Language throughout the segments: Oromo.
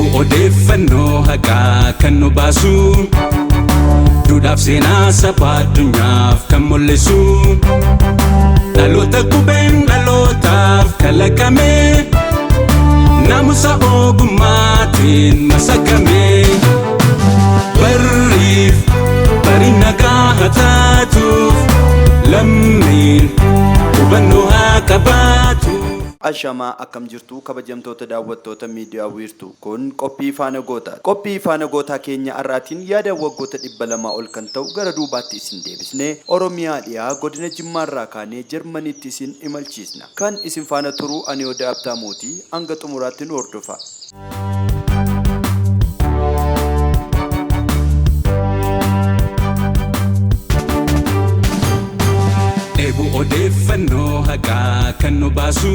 Dheebuu odeeffannoo haqaa kan nu baasu, duudhaaf seenaa saba addunyaaf kan mul'isu, dhaloota qubeen dhalootaaf kalaqame, naamusa ogummaatiin masakame, barriif bari nagaa haa taatuuf, lammiin hubannoo haa qabaatu. Ashamaa, akkam jirtu kabajamtoota daawwattoota miidiyaa Wiirtuu? Kun qophii Faana Gootaa. Qophii Faana Gootaa keenya har'aatiin yaada waggoota 200 ol kan ta'u gara duubaatti isin deebisnee, Oromiyaa dhiyaa godina Jimmaarraa kaanee Jarmaniitti isin imalchiisna. Kan isin faana turu ani Odaa Abtaamuuti. Hanga xumuraatti nu hordofa. Dheebuu odeeffannoo haqaa kan nu baasu,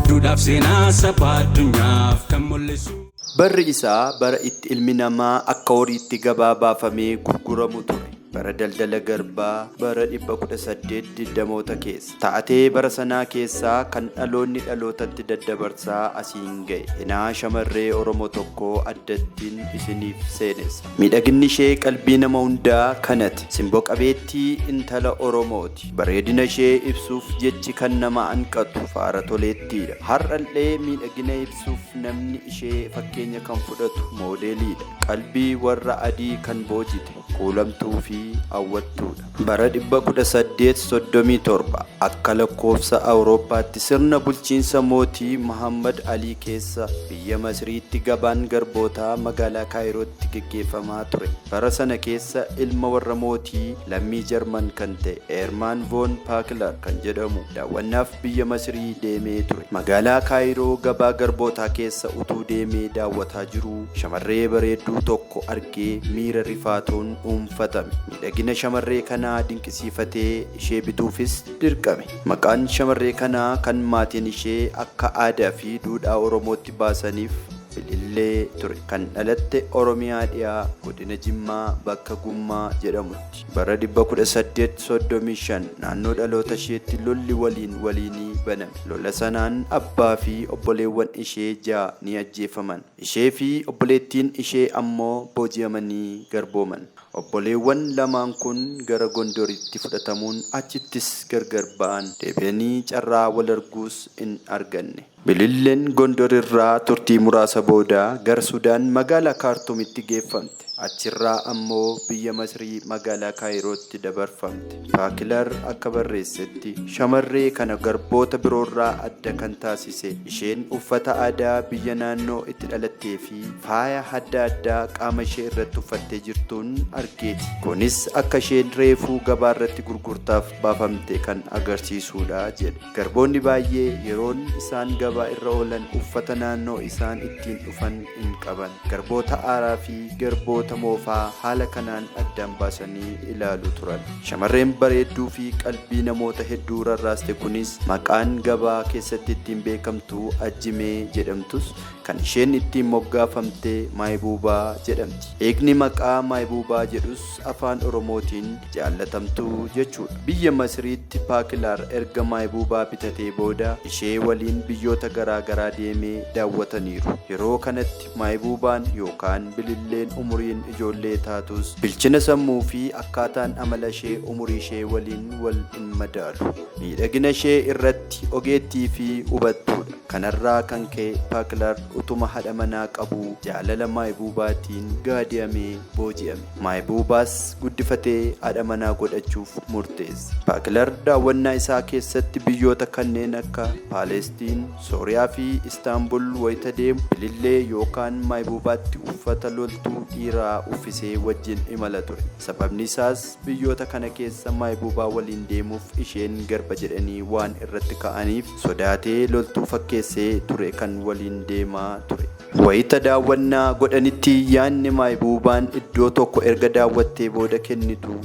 duudhaaf seenaa saba addunyaaf kan mul'isu. Barri isaa bara itti ilmi namaa akka horiitti gabaa baafamee gurguramu ture. Bara daldala garbaa, bara 1820moota keessa. Taatee bara sanaa keessaa kan dhaloonni dhalootatti daddabarsaa asiin ga'e, seenaa shamarree Oromoo tokkoo addattiin isiniif seenessa. Miidhaginni ishee qalbii nama hundaa kanate. Simboo qabeettii intala Oromooti. Bareedina ishee ibsuuf jechi kan nama hanqatu faara toleettiidha. Har'allee miidhagina ibsuuf namni ishee fakkeenya kan fudhatu moodeeliidha. Qalbii warra adii kan boojite, kuulamtuu fi hawwattuudha. Bara 1837 akka lakkoofsa Awurooppaatti, sirna bulchiinsa mootii Muhammad Alii keessa, biyya Masriitti gabaan garbootaa magaalaa Kaayirootti geggeeffamaa ture. Bara sana keessa ilma warra mootii lammii Jarman kan ta'e Eermaan Voon Paakilar kan jedhamu daawwannaaf biyya Masrii deemee ture. Magaalaa Kaayiroo gabaa garbootaa keessa utuu deemee daawwataa jiruu, shamarree bareedduu tokko argee miira rifaatuun dhuunfatame. Miidhagina shamarree kanaa dinqisiifatee ishee bituufis dirqame. Maqaan shamarree kanaa kan maatiin ishee akka aadaa fi duudhaa Oromootti baasaniif Bilillee ture. Kan dhalatte Oromiyaa dhiyaa godina Jimmaa bakka Gummaa jedhamutti. Bara 1835 naannoo dhaloota isheetti lolli waliin waliinii baname. Lola sanaan abbaa fi obboleewwan ishee ja'a ni ajjeefaman. Ishee fi obboleettiin ishee ammoo booji'amanii garbooman. Obboleewwan lamaan kun gara Gondoritti fudhatamuun achittis gargar ba'an. Deebi'anii carraa walarguus hin arganne. Bililleen Gondor irraa turtii muraasa booda gara Sudaan magaalaa Kaartumitti geeffamte. Achirraa ammoo biyya Masrii magaalaa Kaayirootti dabarfamte. Paakilar akka barreessetti, shamarree kana garboota biroorraa adda kan taasise isheen uffata aadaa biyya naannoo itti dhalattee fi faaya adda addaa qaama ishee irratti uffattee jirtuun argeeti. Kunis akka isheen reefuu gabaarratti gurgurtaaf baafamte kan agarsiisuudha jedhe. Garboonni baay'ee yeroon isaan gabaa irra oolan uffata naannoo isaan ittiin dhufan hin qaban. Garboota aaraa fi garboota moofaa haala kanaan addaan baasanii ilaalu turan. Shamarreen bareedduu fi qalbii namoota hedduu rarraaste kunis maqaan gabaa keessatti ittiin beekamtu Ajjimee jedhamtus, kan isheen ittiin moggaafamte Maayibuubaa jedhamti. Hiikni maqaa Maayibuubaa jedhus Afaan Oromootiin jaallatamtuu jechuudha. Biyya Masriitti Paakilaar erga Maayibuubaa bitatee booda ishee waliin biyyoota garaa garaa deemee daawwataniiru. Yeroo kanatti Maayibuubaan yookaan Bililleen umuriin ijoollee taatus, bilchina sammuu fi akkaataan amala ishee umurii ishee waliin wal hin madaalu. Miidhagina ishee irratti ogeettii fi hubattuudha. Kanarraa kan ka'e Paakilaar utuma haadha manaa qabuu jaalala Maayibuubaatiin gaadi'amee booji'ame. Maayibuubaas guddifatee haadha manaa godhachuuf murteesse. Paakilar daawwannaa isaa keessatti biyyoota kanneen akka Paaleestiin, Sooriyaa fi Istaanbul wayita deemu Bilillee yookaan Maayibuubaatti uffata loltuu dhiiraa uffisee wajjin imala ture. Sababni isaas biyyoota kana keessa Maayibuubaa waliin deemuuf isheen garba jedhanii waan irratti ka'aniif sodaatee loltuu fakkeessee ture kan waliin deemaa ture. Wayita daawwannaa godhanitti yaadni Maayibuubaan iddoo tokko erga daawwattee booda kennitu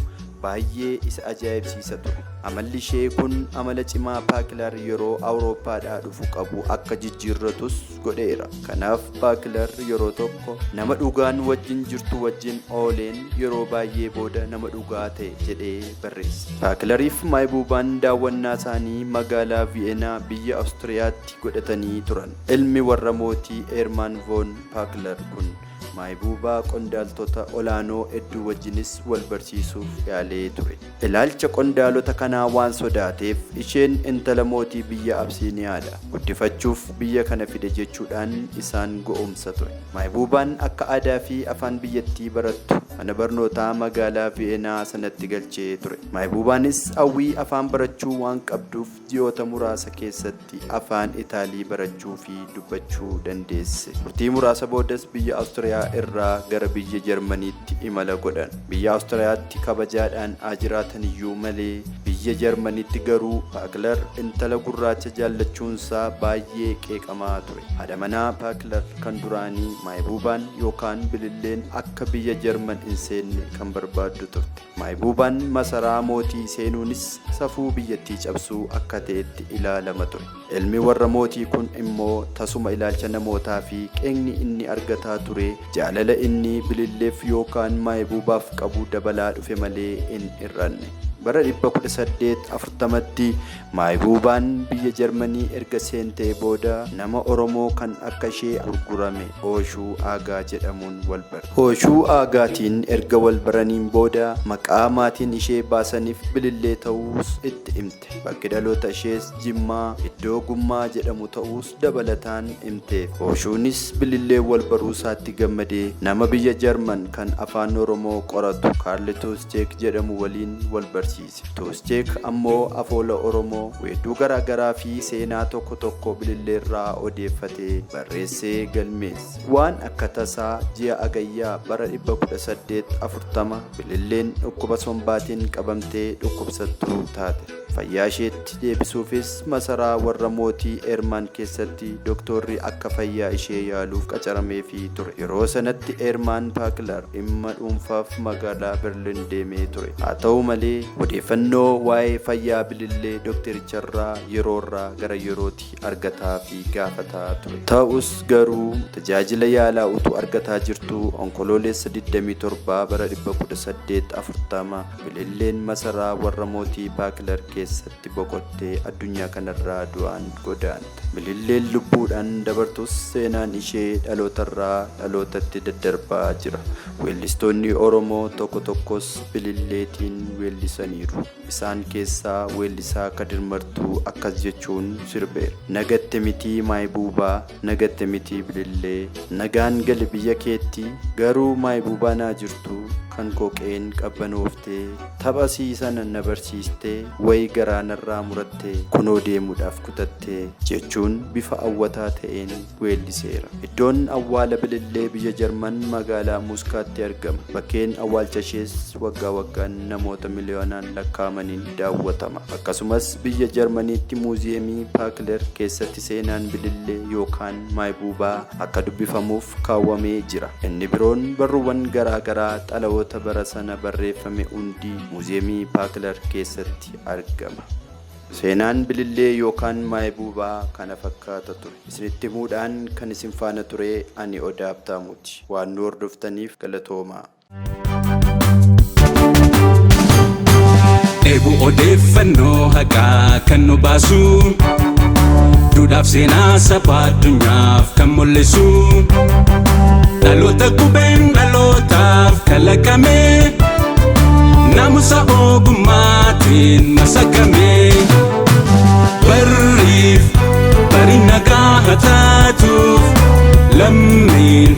Baay'ee isa ajaa'ibsiisa ture. Amalli ishee kun amala cimaa Paakilar yeroo Awurooppaadhaa dhufu qabu akka jijjiirratus godheera. Kanaaf Paakilar yeroo tokko nama dhugaan wajjin jirtu wajjin ooleen yeroo baay'ee booda nama dhugaa ta'e jedhee barreesse. Paakilariif Maayibuubaan daawwannaa isaanii magaalaa Vi'eenaa biyya Awustiriyaatti godhatanii turan. Ilmi warra mootii Eermaan voon Paakilar kun Maayibuubaa qondaaltota olaanoo hedduu wajjinis wal barsiisuuf yaalee ture. Ilaalcha qondaalota kanaa waan sodaateef isheen intala mootii biyya Absiiniyaadha. Guddifachuuf biyya kana fide jechuudhaan isaan go'oomsa ture. Maayibuubaan akka aadaa fi afaan biyyattii barattu mana barnootaa magaalaa Vi'eenaa sanatti galchee ture. Maayibuubaanis hawwii afaan barachuu waan qabduuf ji'oota muraasa keessatti afaan Itaalii barachuu fi dubbachuu dandeesse. Turtii muraasa boodas biyya Awustiriyaa irraa gara biyya Jarmaniitti imala godhan. Biyya Awustiriyaatti kabajaadhaan haa jiraatan iyyuu malee biyya Jarmaniitti garuu Paakilar intala gurraacha jaallachuunsaa baay'ee qeeqamaa ture. Haadha manaa Paakilar kan duraanii Maayibuubaan yookaan Bililleen akka biyya Jarman hin seenne kan barbaaddu turte. Maayibuubaan masaraa mootii seenuunis safuu biyyattii cabsuu akka ta'etti ilaalama ture. Ilmi warra mootii kun immoo tasuma ilaalcha namootaa fi qeeqni inni argataa ture jaalala inni Bililleef yookaan Maayibuubaaf qabu dabalaa dhufe malee hin hir'anne. Bara 1840tti Maayibuubaan biyya Jarmanii erga seentee booda nama Oromoo kan akka ishee gurgurame Ooshuu Aagaa jedhamuun wal barte. Ooshuu Aagaatiin erga wal baraniin booda maqaa maatiin ishee baasaniif Bilillee ta'uus itti himte. Bakki dhaloota ishees Jimmaa iddoo Gummaa jedhamu ta'uus dabalataan himteef. Ooshuunis Bilillee wal baruusaatti gammadee nama biyya Jarman kan afaan Oromoo qoratu Kaarl Tuuscheek jedhamu waliin wal barsiise. Tuuscheek ammoo afoola Oromoo weedduu garaagaraa fi seenaa tokko tokko Bililleerraa odeeffatee barreessee galmeesse. Waan akka tasaa ji'a Agayyaa bara 1840 Bililleen dhukkuba sombaatiin qabamtee dhukkubsattuu taate. Fayyaa isheetti deebisuufis masaraa warra mootii Eermaan keessatti dooktorri akka fayyaa ishee yaaluuf qacarameefii ture. Yeroo sanatti Eermaan Paakilar dhimma dhuunfaaf magaalaa Berlin deemee ture. Haa ta'u malee odeeffannoo waa'ee fayyaa Bilillee dooktericharraa yeroorraa gara yerootti argataa fi gaafataa ture. Ta'us garuu tajaajila yaalaa utuu argataa jirtuu Onkoloolessa 27 bara 1840 Bililleen masaraa warra mootii Paakilar keessatti boqottee addunyaa kanarraa du'aan godaante. Bililleen lubbuudhaan dabartus seenaan ishee dhalootarraa dhalootatti daddarbaa jira. Weellistoonni Oromoo tokko tokkos Bililleetiin weellisaniiru. Isaan keessaa weellisaa Kadir Martuu akkas jechuun sirbeera. Nagatte mitii Maayibuubaa, nagatte mitii Bilillee, nagaan gali biyya keetti, garuu Maayibuubaa naa jirtu kan koqeen qabbanooftee, tapha sii sana na barsiistee, wayi garaa narraa murattee, kunoo deemuudhaaf kutattee jechuun bifa hawwataa ta'een weelliseera. Iddoon awwaala Bilillee biyya Jarman magaalaa Muuskaatti argama. Bakkeen awwaalcha ishees waggaa waggaan namoota miliyoonaan lakkaa'amaniin daawwatama. Akkasumas biyya Jarmaniitti muuziyeemii Paakiler keessatti seenaan Bilillee yookaan Maayibuubaa akka dubbifamuuf kaawwamee jira. Inni biroon barruuwwan garaa garaa xalawoota bara sana barreeffame hundi muuziyeemii Paakiler keessatti argama. Seenaan Bilillee yookaan Maayibuubaa kana fakkaata ture. Isinitti himuudhaan kan isin faana ture ani Odaa Habtaamuuti. Waan nu hordoftaniif galatoomaa. Dheebuu odeeffannoo haqaa kan nu baasu, duudhaaf seenaa saba addunyaaf kan mul'isu, dhaloota qubeen dhalootaaf kalaqame, naamusa ogummaatiin masakame, barriif bari nagaa haa taatuuf lammiin.